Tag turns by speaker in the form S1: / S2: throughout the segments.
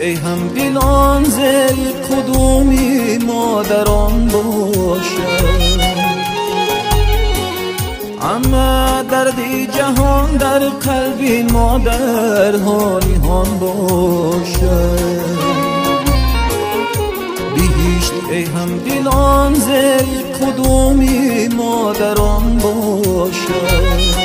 S1: ای همدلان زیر قدومی مادران باشد. اما دردی جهان در قلبی مادرها نهان باشد. بهشت ای همدلان زیر قدومی مادران باشد.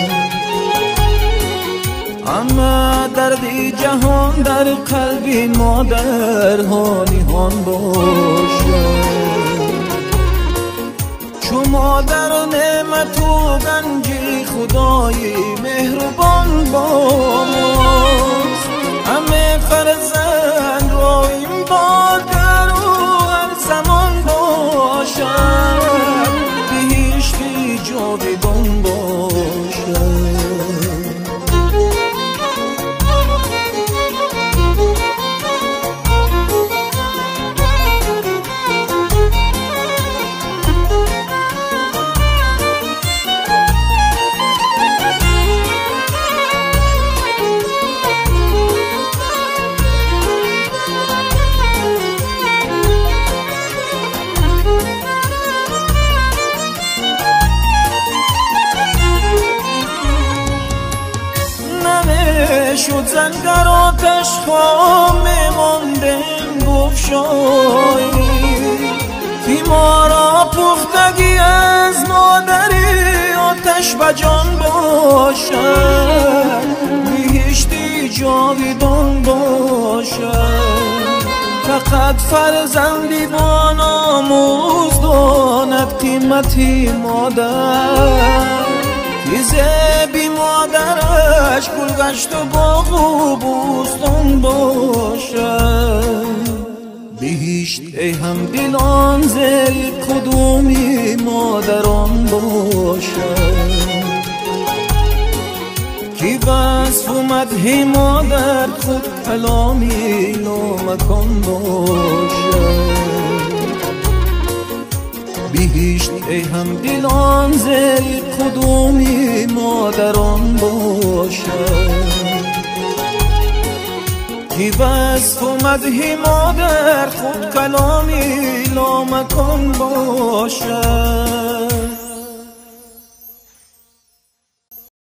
S1: اما دردی جهان در قلبی مادرها نهان باشد. چو مادر نعمت و گنجی خدای مهربان با ماست، همه فرزند را این بار در او هر زمان باشد، بهشتی جاودان باشد. شد زنگر آتش خامه ماندیم گفت شایی که ما را پختگی از مادری آتش به جان باشد، بهشتی جاویدان باشد. فقط فرزندی با ناموس داند قیمتی مادر، زبی مادرش گلگشت و باغ و بوستان باشد. بهشت ای همدلان زیر قدومی مادران باشد، که وصف و مدح مادر خود کلامی لامکان باشد. بهشت ای همدلان زیر قدومی مادران باشد، که وصف و مدح مادر خود کلامی لامکان باشد.